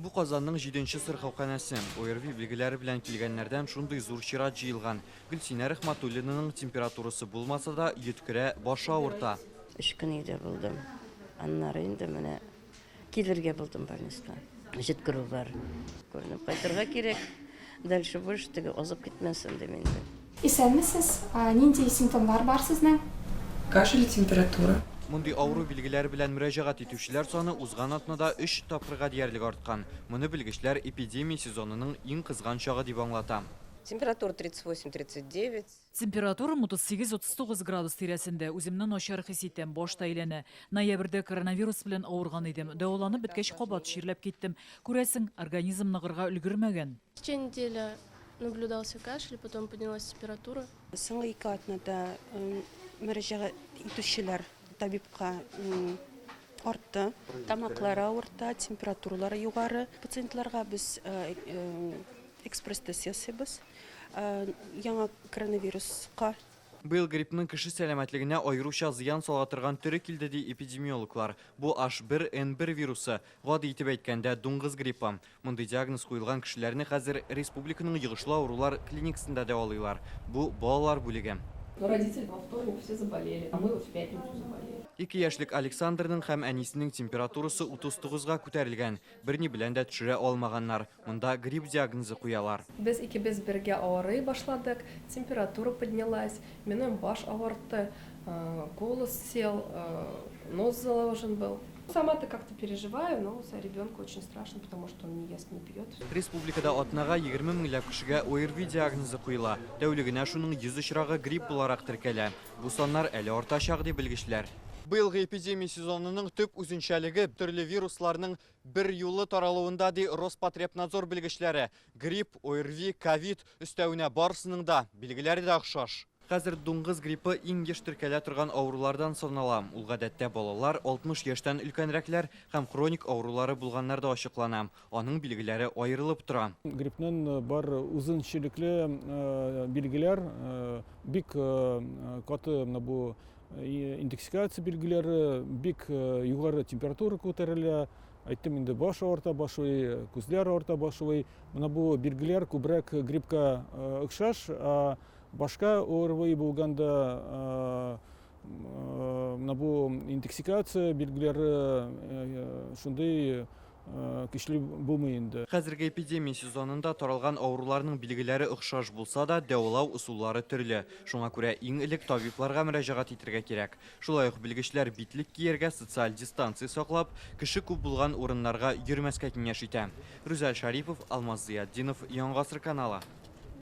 Бу Казанның җиденче сырхауханәсе. ОРВИ билгеләре белән килгәннәрдән шундый зур чират җыелган. Гөлсинә Рәхмәтуллинаның температурасы булмаса да, йөткерә, башы авырта. Өч көн өйдә булдым. Аннары инде менә килергә булдым больницага. Җиткерү бар. Күренеп кайтырга кирәк. Дальше больше теге азып китмәсен дим инде. Исәнмесез, нинди симптомнар бар сезнең? Кашель и температура. Мондый авыру билгеләре белән мөрәҗәгать итүчеләр саны узган атнада өч тапкырга диярлек арткан. Моны белгечләр эпидемия сезонының иң кызган чагы дип аңлата. Температура 38-39. Температурам 38-39 градус тирәсендә, үземне начар хис итәм, баш та әйләнә. Ноябрьдә коронавирус белән авырган идем. Дәваланып беткәч кабат чирләп киттем. Күрәсең, организм ныгырга өлгермәгән. В течение недели наблюдался кашель, потом поднялась температура. Соңгы ике атнада мөрәҗәгать итүчеләр табибка артты. Тамаклары авырта, температуралары югары. Пациентларга без экспресс-тест ясыйбыз яңа коронавируска. Быел гриппның кеше сәламәтлегенә аеруча зыян сала торган төре килде, ди эпидемиологлар. Бу H1N1 вирусы, гади итеп әйткәндә, дуңгыз гриппы. Мондый диагноз куелган кешеләрне хәзер республиканың йогышлы авырулар клиникасында дәвалыйлар. Бу, балалар бүлеге. Родители во вторник все заболели, а мы вот в пятницу заболели. Ике яшьлек Александрның һәм әнисенең температурасы 39 га күтәрелгән. Берни белән дә төшерә алмаганнар. Монда грипп диагнозы куялар. Без икебез бергә авырый башладык, температура поднялась, минем баш авыртты, голос сел, нос заложен был. Сама-то как-то переживаю, но за ребенка очень страшно, потому что он не ест, не пьет. Республикада атнага 20 меңләп кешегә ОРВИ диагнозы куела. Тәүлегенә шуның 100 очрагы грипп буларак теркәлә. Бу саннар әле артачак, ди белгечләр. Быелгы эпидемия сезонының төп үзенчәлеге, төрле вирусларның берьюлы таралуында, ди Роспотребнадзор белгечләре. Грипп, ОРВИ, ковид, өстәвенә барысының да билгеләре дә охшаш. Хәзер дуңгыз гриппы иң еш теркәлә торган авырулардан санала. Ул гадәттә балалар, 60 яшьтән өлкәнрәкләр һәм хроник авырулары булганнарда ачыклана. Аның билгеләре аерылып тора. Гриппның бар үзенчәлекле билгеләр, бик каты менә бу интоксикация билгеләре, бик югары температура күтәрелә, әйттем инде, баш авырта башлый, күзләр авырта башлый. Менә бу билгеләр күбрәк гриппка охшаш, ә башка ОРВИ булганда менә бу интоксикация билгеләре шундый көчле булмый инде. Хәзерге эпидемия сезонында таралган авыруларның билгеләре охшаш булса да, дәвалау ысуллары төрле. Шуңа күрә иң элек табибларга мөрәҗәгать итәргә кирәк. Шулай ук белгечләр битлек кияргә, социаль дистанция саклап, кеше күп булган урыннарга йөрмәскә киңәш итә. Рүзәл Шәрипов, Алмаз Зыятдинов, Яңа гасыр каналы.